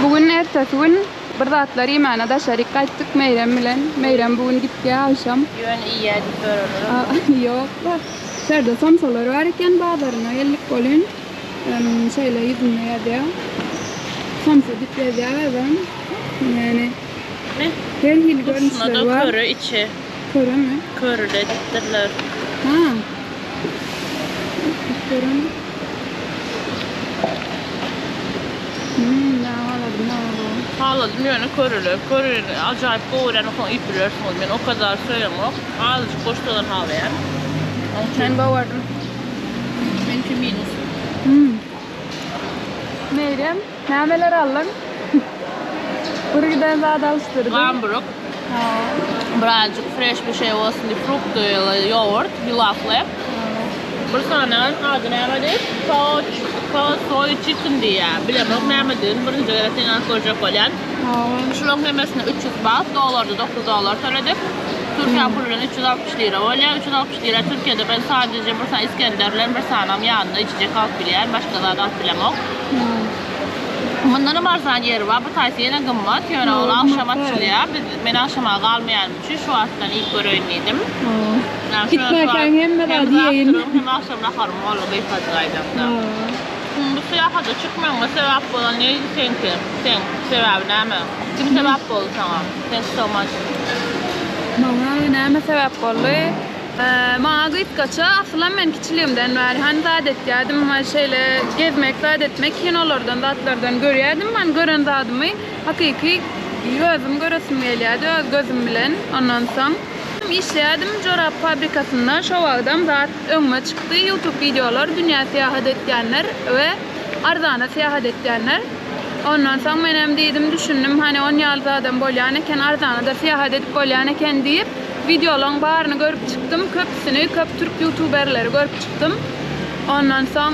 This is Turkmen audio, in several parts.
Bu gün ertesi gün bir zatlar iýmäne daşaryk gaýtdyk Meýrem bilen. Meýrem bu gün gitýär agşam. Ýöne iýýär diýip ýörerler. Ýok-la. Şerde somsalar bar eken bazaryna geldik welin şeýle ýüzünde ýazýar. Somsa diýip ýazýar özem. Ýöne her hili görnüşleri bar. Köre içi. Köremi? Körüli edipdirler. Ha. Köremi? Hmm, ben haladym ha. Haladym ýöne körüli. Körüli ajaýyp gowy görýän okan iýip bilersiňiz. Men o kadar söýemok. Azajyk goşsadan halaýan. Onuň üçin. Men gowy Meňki minus. Hmm. Meryem, nämeler aldyň? Bir giden zat alyşdyrdyň. Gamburg. Birazjyk fresh bir şey bolsun diýip frukty ýogurt, ýulafly. Bir sany ady näme diýip? Soy, soy chicken diýýär. Bilemok nämedigini, birinji gezek seňňe görjek bolýan. Şularyň hemmesine 300 baht, dollarda 9 dollar töledik. Türkiýe puly bilen 360 lira bolýar. 360 lira Türkiýede ben sadece bir sany İskender bilen bir sanam ýanynda içecek alyp bilýän, başga zat alyp bilemok. Mundanam arzan ýeri bar, bu taýsy ýene gymmat, ýöne ol agşam açylýar. Biz men agşama galmaýanym üçin şu wagtdan iýip göreýin diýdim. Gitmäkäň hemme zady iýeýin. Hem agşam naharym boldy gysgajyk aýdamda. Bu syýahata çykmagyňa sebäp bolan neydi seňki? Seň sebäbi näme? Kim sebäp boldy saňa? Thank you so much. Maňa näme sebäp boldy? Maňa gysgaça, asylam men kiçiligimden bäri hany zat etýärdim, hany şeýle gezmek, zat etmek kinolardan, zatlardan görýärdim, hany gören zadymy hakyky özüm göresim gelýärdi, öz gözüm bilen. Ondan soň işleýärdim jorap fabrikasynda, şo wagtam zat öňüme çykdy, youtube wideolar, dünýä syýahat etýänler we arzana syýahat etýänler. Ondan soň menem diýdim, düşündim, hany on ýaly zadam bolýan eken, arzana-da syýahat edip bolýan eken diýip, Wideolaň baryny görüp çykdym köpüsini köp türk ýutuberleri görüp çykdym. Ondan soň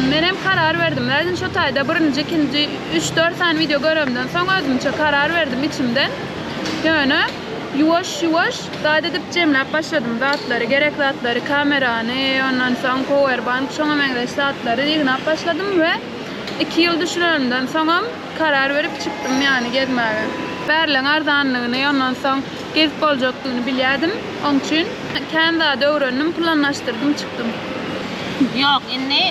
menem karar berdim. Zaten şo taýda birinji ikinji üç dört sany wideo göremden soň özümçe karar berdim içimden. Ýöne ýuwaş ýuwaş zat edip jemläp başladym zatlary gerek zatlary kamerany ondan soň powerbank şoňa meňzeş zatlary ýygnap başladym we 2 ýyl düşünenimden soňam karar berip çykdym ýany gezmäge. Bärleň arzanlygyny ondan soň gezip boljakdygyny bilýärdim. Oň üçin kän zady öwrendim, planlaşdyrdym, çykdym. Ýok, indi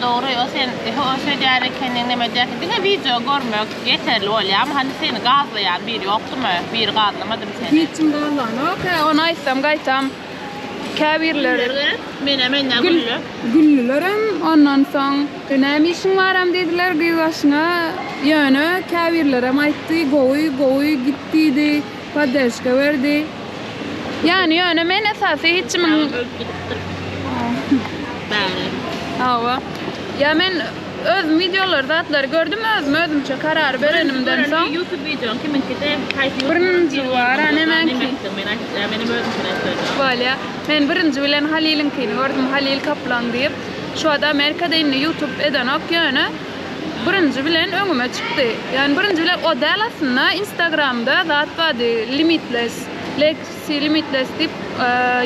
dogry o sen o söýdýän ekeniň neme edýärsiň diňe wideo görmek ýeterli bolýarmy hany seni gazlaýan biri ýokdumy biri gazlamadymy seni. Hiç kim gazlanok hä ony aýtsam gaýtam käbirleri. Güller gerek menä menden gülle. Güllülerem ondan soň näme işiň baram diýdiler gyz başyna ýöne käbirlerem aýtdy gowy gowy git diýdi podderşka berdi ýany ýöne men esasy hiç kimiň Ölüp gidipdir bäri. Hawa ýa men özüm wideolary zatlary gördüm özüm özümçe karar berenimden soň Youtube wideoň kimiňkidi haýsy Birinji bar a nemäňki Men aýtýan menem özümkini aýtýan. Bolýa. Men birinji bilen Haliliňkini gördüm Halil Kaplan diýip. Şu wagt Amerikada indi youtube edenok ýöne birinji bilen öňüme çykdy. Ýani birinji bilen o däl aslynda instagramda zat bardy limitless Lexi limitless diýip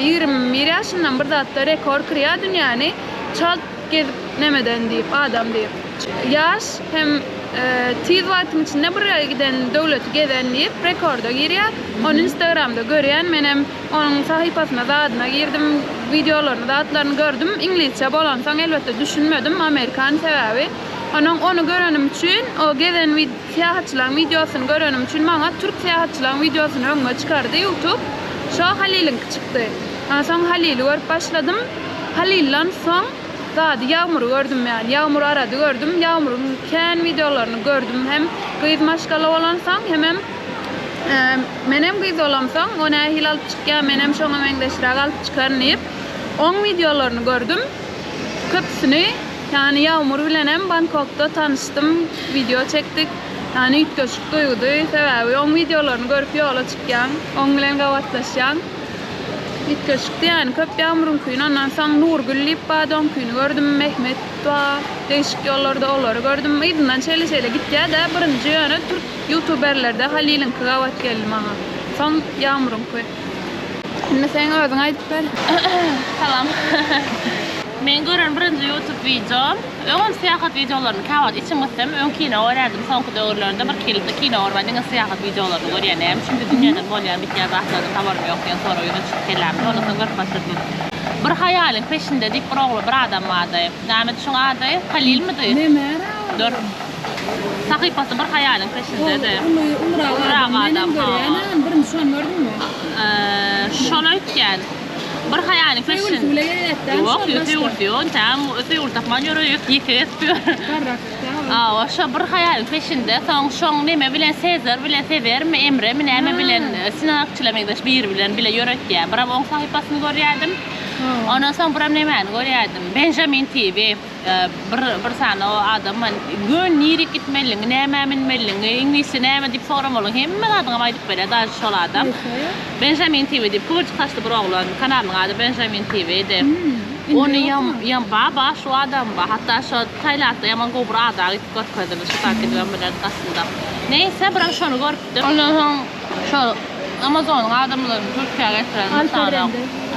21 ýaşyndan bir zatda rekord kyrýar dünýäni çalt gezip nemeden diýip adam diýip. Ýaş hem tiz wagtyň içinde bir giden döwleti gezen diýip rekorda girýär. Ony instagramda görýän menem Onuň sahypasyna zadyna girdim, wideolaryny zatlaryny gördüm. Iňlisçe bolansoň elbetde düşünmedim, amerikan sebäbi. Onuň ony görenim üçin, o gezen syýahatçylaryň wideosyny görenim üçin maňa türk syýahatçylaryň wideosyny öňüme çykardy ýutub. Şo Haliliňki çykdy. Ondan soň Halili görüp başladym. Halilden soň zady Ýagmury gördüm ýani Ýagmur Arady gördüm. Ýagmuryň kän wideolaryny gördüm hem gyz maşgala bolansoň hemem Menem gyz bolamsoň, o nähili alyp çykýar, menem şoňa meňzeşräk alyp çykaryn diýip, oň wideolaryny gördüm. Köpüsini, ýagny Ýagmur bilenem Bangkokda tanyşdym, wideo çekdik. Ýagny üýtgeşik duýgudy, sebäbi oň wideolaryny görüp ýola çykýaň, oň bilen gabatlaşýaň. Üýtgeşikdi ýagny, köp Ýagmuryňkyny, ondan soň Nurgül diýip bardy, oňkyny gördüm, Mehmet bar, degişik ýollarda olary gördüm. Yzyndan şeýle-şeýle gitýär-de, birinji ýöne türk Ýutuberlerde Haliliňki gabat geldi maňa. Soň Ýagmyryňky. Indi seň özüň aýdyp ber. Salam. Men gören birinji YouTube wideom, öňem syýahat wideolaryny käwagt içim gysdym, öň kino görýärdim, soňky döwürlerde bir kilde kino görmän diňe syýahat wideolaryny görýän, näme üçin dünýede bolýan bitýän zatlardan habarym ýok diýen sorag ýüze çykdy kellämde, ondan soň görüp başladym. Bir haýalyň peşinde diýip bir oglan bir adam bardy. Nämedi şoň ady? Halilmidi? Nemära? Dur. Sahypasy bir haýalyň peşindedi. Uly, ulurak adam. Menem görýän, birinji şony gördüňmi? Şony aýtýan. Bir haýalyň peşin. Söýgülisi bile gezýärdi. Ýok, söýgülisi ýok. Entägem söýgüli tapman ýör, ýeke gezip ýör. Garrak. Hawa, şo bir haýalyň peşinde. Soň şoň neme bilen Sezar bilen Sezermi, Emremi näme bilen Sinan Akçyla meňzeş biri bilen bile ýöretýär. Biram oň sahypasyny görýärdim. Ondan soň biram nemäni görýärdim. Benjamin TV. Bir bir sany o adam gön nirik gitmeliňi, nämä münmeliňi, iňlisçe näme diýip soramalyň hemme zadyňam aýdyp berýär daže şol adam. Benjamin TV diýip kıwyrjyk saçly bir oglan kanalynyň ady Benjamin TV-di. Ony ýam ýam ba ba şu adam ba hatda şo Tailandda ýaman gowy bir ada gidip görkezdi biz şu taýt gidibem bilerdik aslynda. Neýse biram şony görüpdim. Ondan soň şo Amazonyň adamlaryny Türkiýä getiren bir sany.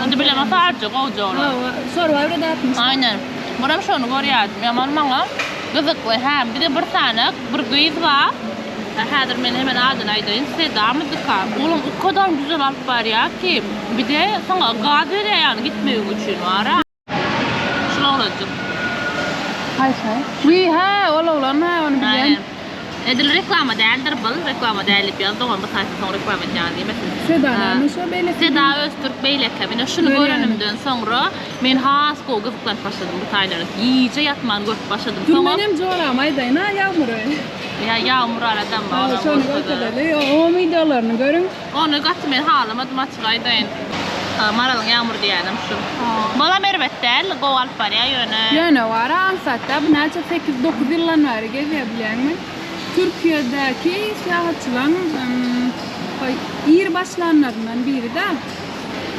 Indi bilemok sadece gowja olar. Hawa, Survivor adatmyş. Aýnen. Biram şony görýärdim. Ýaman maňa gyzykly. Hä, bir de bir sany bir gyz bar. Häzir men hemen adyny aýdaýyn. Sedamydyka. Olam o kadar güzel alyp barýar ki, bir de saňa gaz berýär ýagny gitmegiň üçin bar-a. Şul oglanjyk. Haýsy? Wiý, hä, ol oglan, hä, ony bilýän. Aýnen. Edil reklama däldir bul, reklama däl diýip ýaz dogan bu saýtda soň reklama edýän diýmesin. Seda näme şo beýleki? Seda Öztürk beýleki. Mine şuny görenimden soňra men has gowy gyzyklanyp başladym bu taýlara. Gije ýatman görüp başladym. Dur menem joramy aýdaýyn ha Ýagmury. Ýa Ýagmur aradam bar. Hawa şony görkezeli. Oňam wideolaryny görüň. Ony gaty men halamadym açyk aýdaýyn. Maralyň Ýagmur diýýänem şu. Bolam erbet däl, gowy alyp barýar ýöne. Ýöne wara aňsatda bu näçe 8-9 ýyldan bäri gezýär bilýäňmi? Türkiýedäki syýahatçylaryň ir başlanlaryndan biri-dä.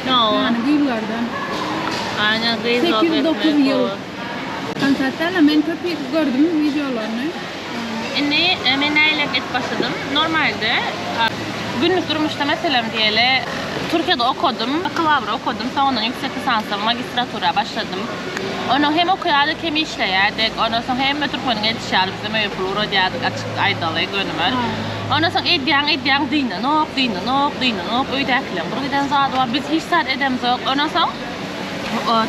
Ýagny gyzlardan. Aýnen gyz 8-9 ýyl. Aňsat däl-ä men köp gördüm wideolaryny. Indi men nähili edip başladym? Normalde günlük durmuşda meselem diýeli Türkiýede okadym, bakalawr okadym, soňundan ýüksek lisansa magistratura başladym. Ondan hem okaýardyk hem işleýärdik. Ondan soň hemme türkmeniň edişi ýaly bizem öýe pul ugradýardyk açyk aýdaly gönümel. Ondan soň edýäň edýäň dynanok, dynanok, dynanok öýdäkileň bir giden zady bar biz hiç zat edemzok. Ondan soň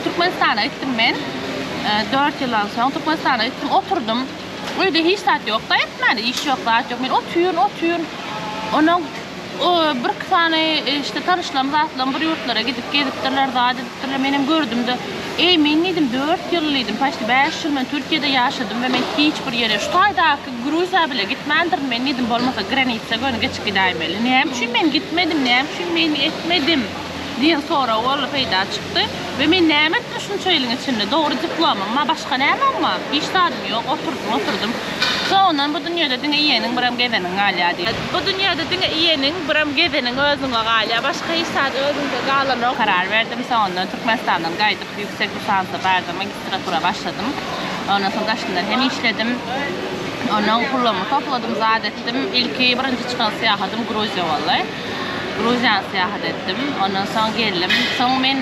Türkmenistana gitdim men. 4 ýyldan soň Türkmenistana gitdim, oturdym. Öýde hiç zat ýok-da etmäne, iş ýok, zat ýok. Men otyryn, otyryn. Ondan bir iki sany işte tanyşlarym zatlarym bir ýurtlara gidip gezipdirler, zat edipdirler. Menem gördüm-de, eý men diýdim 4 ýyl diýdim, почти 5 ýyl men Türkiýede ýaşadym we men hiç bir ýere şu taýdaky Gruziýa bile gitmändirin. Men diýdim bolmasa granitsa göni geçip gidäýmeli. Näme üçin men gitmedim, näme üçin men etmedim? Diýen sorag boldy peýda çykdy. We men näme etdim şunça ýylyň içinde? Dogry diplomym bar, başga nämem bar? Hiç zadym ýok, oturdym, oturdym. Soňundan bu dünýede diňe iýeniň, birem gezeniň galýar diýip. Bu dünýede diňe iýeniň, birem gezeniň özüňe galýar. Başga hiç zat özüňde galanok. Karar berdim. Soňundan Türkmenistandan gaýdyp, ýüksek lisansa bardym, magistratura başladym. Ondan soň daşyndan hem işledim. Ondan pulumy topladym, zat etdim. Ilki birinji çykan syýahatym Gruziýa boldy. Gruziýany syýahat etdim. Ondan soň geldim. Soň men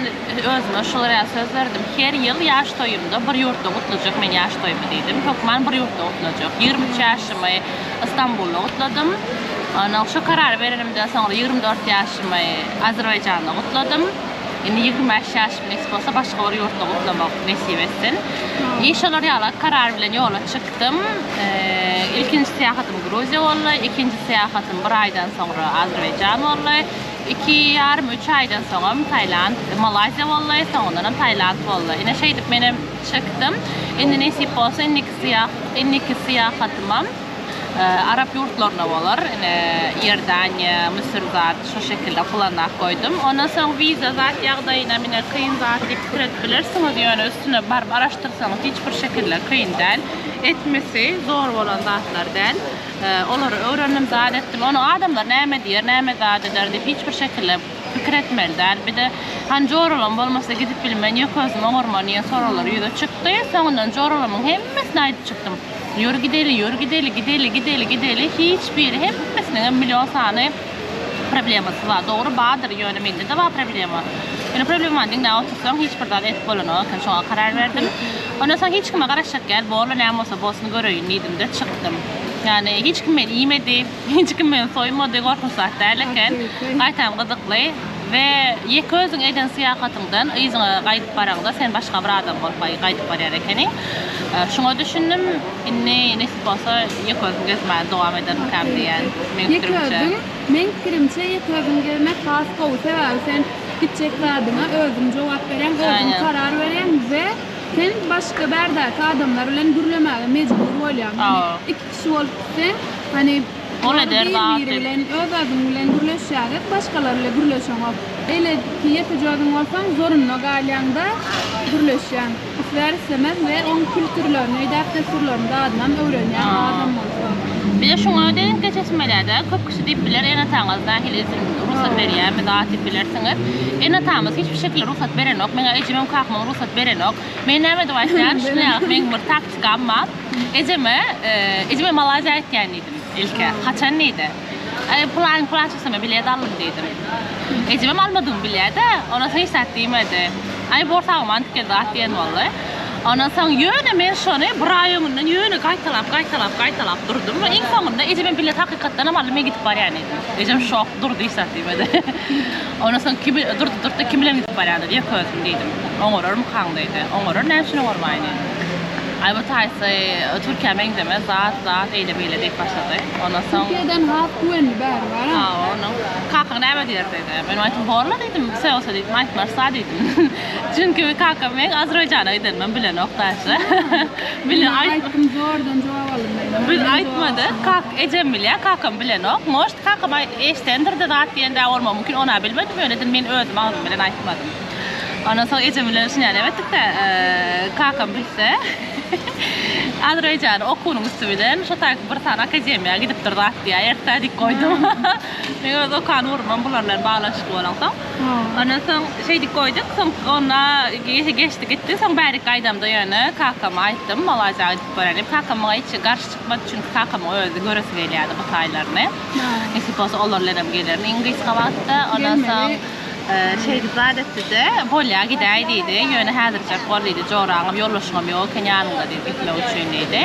özüme şular ýaly söz berdim. Her ýyl ýaş toýumda bir ýurtda gutlajak men ýaş toýumy diýdim. Hökman bir ýurtda gutlajak. 23 ýaşymy Istanbulda gutladym. Ondan şu karary berenimden soňra 24 ýaşymy Azerbaýjanda gutladym. Indi 25 ýaşym nesip bolsa başga bir ýurtda gutlamak nesip etsin. I şolar ýaly karar bilen ýola çykdym. Ilkinji syýahatym Gruziýa boldy. Ikinji syýahatym bir aýdan soňra Azerbaýjan boldy. Iki ýarym, üç aýdan soňam Tailand, Malaýziýa boldy, soňundanam Tailand boldy. Ine şeýdip menem çykdym. Indi nesip bolsa indiki syýah, indiki syýahatymam Arap ýurtlaryna bolar. Ine Iordaniýa, Müsür zat şo şekilde planlap goýdum. Ondan soň wiza zat ýagdaýynam ine kyn zat diýip pikir edip bilersiňiz, ýöne üstüne baryp araşdyrsaňyz hiç bir şekilde kyn däl. Etmesi zor bolan zatlar däl. Olary öwrendim, zat etdim. Ony adamlar näme diýer, näme zat eder diýip hiç bir şekilde pikir etmeli däl. Bir-de hany joralam bolmasa gidip bilmen, ýok özüm oňarman diýen soraglar ýüze çykdy. Soňundan joralamyň hemmesini aýdyp çykdym. Ýör gideli, ýör gideli, gideli, gideli, gideli. Hiç biri hemmesiniňem million sany problemasy bar. Dogry bardyr, ýöne mende-de bar problema. Ýöne problemany diňläp otursaň hiç bir zat edip bolanok eken şoňa karar berdim. Ondan soň hiç kime garaşjak däl borla näme bolsa bolsun göreýin diýdimde çykdym. Ýagny hiç kim meni iýmedi, hiç kim meni soýmady gorkunç zat däl eken. Gaýtam gyzykly we ýeke özüň eden syýahatyňdan yzyňa gaýdyp baraňda sen başga bir adam bolup gaýdyp barýar ekeniň. Şuňa düşündim. Indi nesip bolsa ýeke özüm gezmäni dowam edermikäm diýýän meň Ýeke pikirimçe. özüň, meň pikirimçe ýeke özüň gezmek has gowy sebäbi sen gitjek zadyňa özüň jogap berýäň, özüň Aýnen. karar berýäň we sen başga bärdäki adamlar bilen gürlemäge mejbur bolýaň. Hani Hawa. iki kişi bolup gitseň, hani Ol eder zat bir-biri diýip. bilen öz-özüň bilen gürleşýäňiz, başgalar bilen gürleşeňok. Eýle ki ýekeje özüň bolsaň zorunda galýaňda gürleşýäň. Islär islemez we oň kültürlerini, däp-dessurlaryny zadynam öwrenýäň azam bolsa. Bize şuňa degin geçesim gelýärde, köp kişi diýip biler ene-ataňyz nähili izin rugsat berýärmi zat diýip bilersiňiz. Ene-atamyz hiç bir şekilde rugsat berenok. Meňä ejemem kakamam rugsat berenok. Men näme edip aýtýan, şuny ýaly meň bir taktikam bar. Ejeme, ejeme Malaýziýa gitýän diýdim ilki. Haçan diýdi. Aý plan plan çyksam bilet aldym diýdim. Ejemem almadygymy bilýär-de, ondan soň hiç zat diýmedi. Aý bor sagman tikel zat diýen boldy. Ondan soň ýöne men şony bir aý öňünden ýöne gaýtalap, gaýtalap, gaýtalap durdum we iň soňunda ejemem bilet hakykatdanam aldy, men gidip barýan diýdim. Ejem şok durdy hiç zat diýmedi. Ondan soň kim durdy durdy kim bilen gidip barýan diýdi, ýeke özüm diýdim. Oňararmykaň diýdi. Oňarar näme üçin oňarmaýyn diýdim. Aý bu taýsy Türkiýä meňzemez zat zat eýle beýle diýip başlady. Ondan soň Türkiýeden has güvenli bäri bar a. Hawa onuň kakaň näme diýer diýdi. Men aýtdym borla diýdim, sögse diýdim aýtmarsa diýdim. Çünki kakam meň Azerbaýjana gidenimem bilenok daşy. Bile Men aýtdym zordan jogap aldym men. Biz aýtmady. Kak ejem bilýär, kakam bilenok. Может kakam eşdendir-de zat diýen däl bolmagy mümkin, ona bilmedim, ýöne edil men özüm agzym bilen aýtmadym. Ondan soň ejem bilen şuny ýaly etdik-de, kakam bilse, Azerbaýjana okuwynyň üsti bilen şo taýky bir sany akademiýa gidipdir zat diýýär, ertä diýip goýdum. Meň öz okan ugrumam bular bilen baglanyşykly bolansoň. Ondan soň şeýdip goýduk, soň onda geçdi gitdi, soň bärik gaýdamda ýöne kakama aýtdym, Malaýziýa gidip barýan diýip. Kakam maňa hiç garşy çykmady, çünki kakamyň özi göresi gelýärdi bu taýlaryny. Nesip bolsa olar bilenem gelerin iň gysga wagtda. Ondan soň Şeýdip zat etdi-de, Bolýa, gidäý diýdi. Ýöne häzirjek bor diýdi. Joraňam, ýoldaşyňam ýok eken ýanyňda diýdi, gitmek üçin diýdi.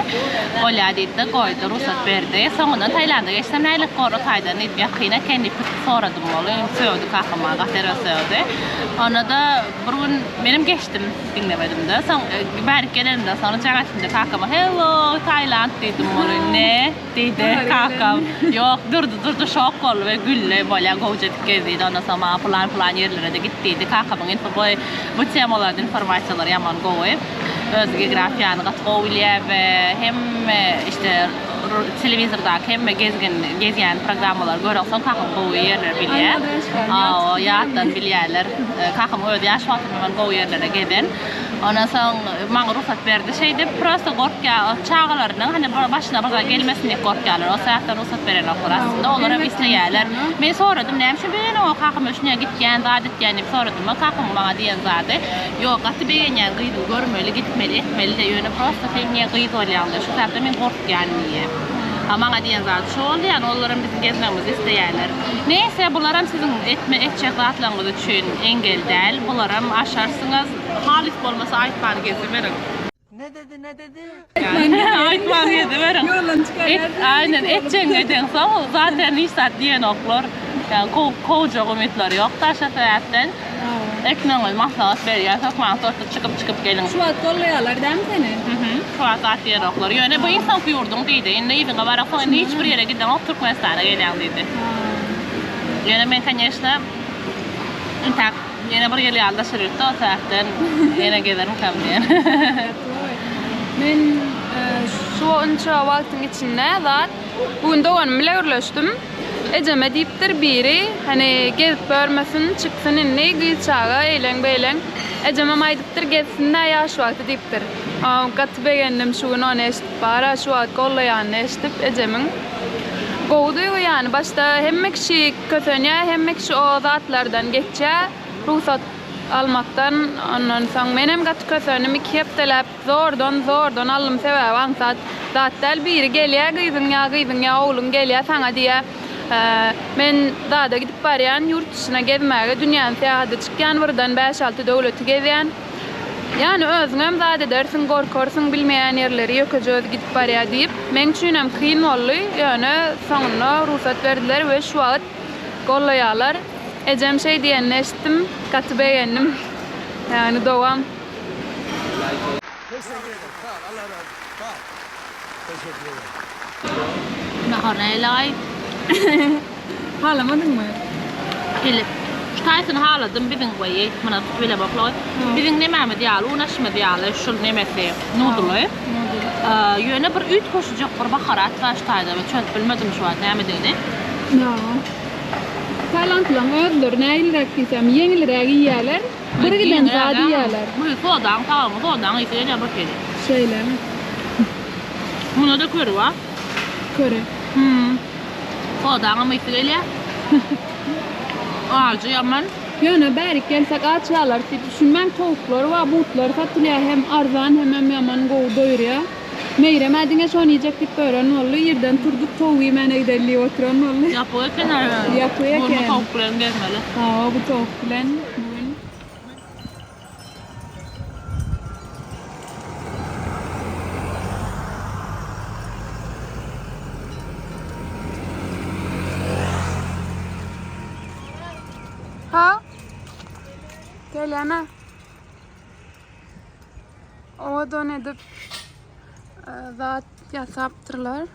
Bolýa diýdi-de, goýdy, rugsat berdi. Soňundan Taýlanda geçsem nälik bor o taýdan diýdim. Ýakyn eken diýip soradym ol. Sögdi kakam maňa, gaty erbet sögdi. Onda-da bir gün menem geçdim, diňlemedim-de. Soň bärik gelenimden soňra jaň etdim-de kakama, Hello, Taýland diýdim. Ol, Ne? Diýdi, kakam, Ýok, Durdy, Durdy şok boldy we güldi, bolýa, gowja edip gez diýdi, ondan soň maňa pylan-pylan ýerlere-de git diýdi. Kakamyň info bu bu temalarda informasiýalary ýaman gowy. Özi geografiýany gaty gowy bilýär we hemme işte telewizordaky hemme gezgin gezýän programmalary göreňsoň kakam gowy ýerleri bilýär. Hawa, ýatdan bilýärler. Kakamyň özi ýaş wagtyndan gowy ýerlere gezen. Ondan soň maňa rugsat berdi şeýdip. Prosta gorkýar, çagalarynyň hani başyna bir zat gelmesin diýip gorkýarlar. O sebäpden rugsat berenoklar aslynda. Olar hem isleýärler. Men soradym, näme üçin begenok kakam öşüne gitýän, zat etýän diýip soradym. Kakamyň maňa diýen zady, Ýok, gaty begenýän gyzyň görmeli, gitmeli, etmeli-de, ýöne prosta sen niýe gyz bolýaň-da, şu sebäpden men gorkýan diýýär. A maňa diýen zady şo boldy, ýagny olar hem biziň gezmegimizi isleýärler. Neýse, bularam siziň etme etjek zatlaryňyz üçin engel däl. Bularam aşarsyňyz. Halys bolmasa aýtman geziberiň. Ne dedi ne dedi? Aýtman geziberiň. Ýoldan çykarýar. Aýnen etjegiňi edeňsoň zaten hiç zat diýenoklar. Ýagny kowjak umytlary ýok daşa sebäpden. Etmegiňizi maslahat berýäs. Hökman sortda çykyp çykyp geliň. Şu wagt gollaýarlar dämi seni? Mhm. Şu wagt zat diýenoklar. Ýöne bu iň soňky ýurduň diýdi. Indi yzyňa baraňsoň indi hiç bir ýere gideňok Türkmenistana gelýäň diýdi. Ýöne men koneşne intäk Ýene bir ýyl ýaly daşary ýurtda o sebäpden ýene gezerimkäm diýen. Men şu onça wagtyň içinde zat bu gün doganym bile gürleşdim. Ejeme diýipdir biri, hani gezip görmesin, çyksyn indi gyz çaga eýleň beýleň. Ejemem aýdypdyr gezsin-dä ýaş wagty diýipdir. Gaty begendim şu gün ony eşidip bara şu wagt gollaýanyny eşidip ejemiň. Gowy duýgy ýany başda hemme kişi kösenýär hemme kişi o zatlardan geçýär rugsat almakdan ondan soň menem gaty kösendim iki hepdeläp zordan zordan aldym sebäbi aňsat zat däl biri gelýär gyzyň ýa gyzyň ýa ogluň gelýär saňa diýýär. Men zada gidip barýan, ýurt dyşyna gezmäge, dünýäni syýahata çykýan, birden bäş-alty döwleti gezýän. Ýagny özüňem zat edersiň, gorkarsyň, bilmeýän ýerleri ýökeje özi gidip barýar diýip. Meň üçinem kyn boldy, ýöne soňunda rugsat berdiler we şu wagt gollaýarlar. Ejem şeý diýenini eşitdim, gaty begendim. Ýagny dowam. Teşekkür ederim. Sağ ol. Allah razı olsun. Sağ ol. Teşekkür ederim. Nahar nälaý? Halamadyňmy? Gelip. Şu taýsyny haladym biziň goýy. Muna tutup bilemokloý. Biziň nemämiz ýaly, un aşymyz ýaly şul nemesi, nuduly. Ýöne bir üýtgeşijek bir baharat bar şu taýda. Men çözüp bilmedim şu wagt nämedigini. Ýa. Tailandlaryň özleri nähiliräk diýsem, ýeňilräk iýýärler. Bir giden zat iýýärler. Bu sodaň tagamy, sodaň ysy gelýär bir hili. Şeýlemi? Munda-da köri bar. Köri. Hum. Sodaňam ysy gelýär. Ajy ýaman. Ýöne bärik gelsek aç galarys diýip düşünmäň, towuklar bar, butlary satylýar, hem arzan hemem ýaman gowy doýurýar. Meýrem-ä diňe şony iýjek diýip ýören boldy. Irden turduk towuk iýmäne gideli diýip oturan boldy. Ýapyk eken-ä. Ýapyk eken. Bu towuk bilen gezmeli. Hawa, bu towuk bilen bu gün. Ha? Gelýän-ä. Owadan edip zat ýasapdyrlar.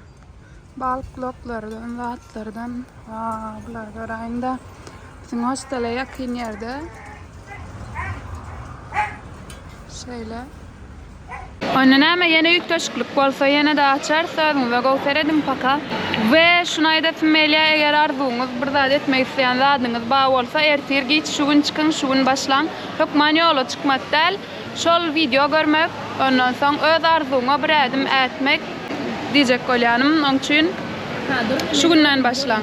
Balyk gulaklardan, zatlardan. Waw, bulary göräýiň-dä. Biziň hostele ýakyn ýerde. Şeýle. Onda näme ýene üýtgeşiklik bolsa ýene-de açarys özüňize gowy serediň paka. We şuny aýdasym gelýär eger arzuwyňyz bir zat etmek isleýän zadyňyz bar bolsa ertir giç şu gün çykyň şu gün başlaň hökman ýola çykmak däl şol wideo görmek ondan soň öz arzuwyňa bir ädim ätmek diýjek bolýanym oň üçin şu günden başlaň.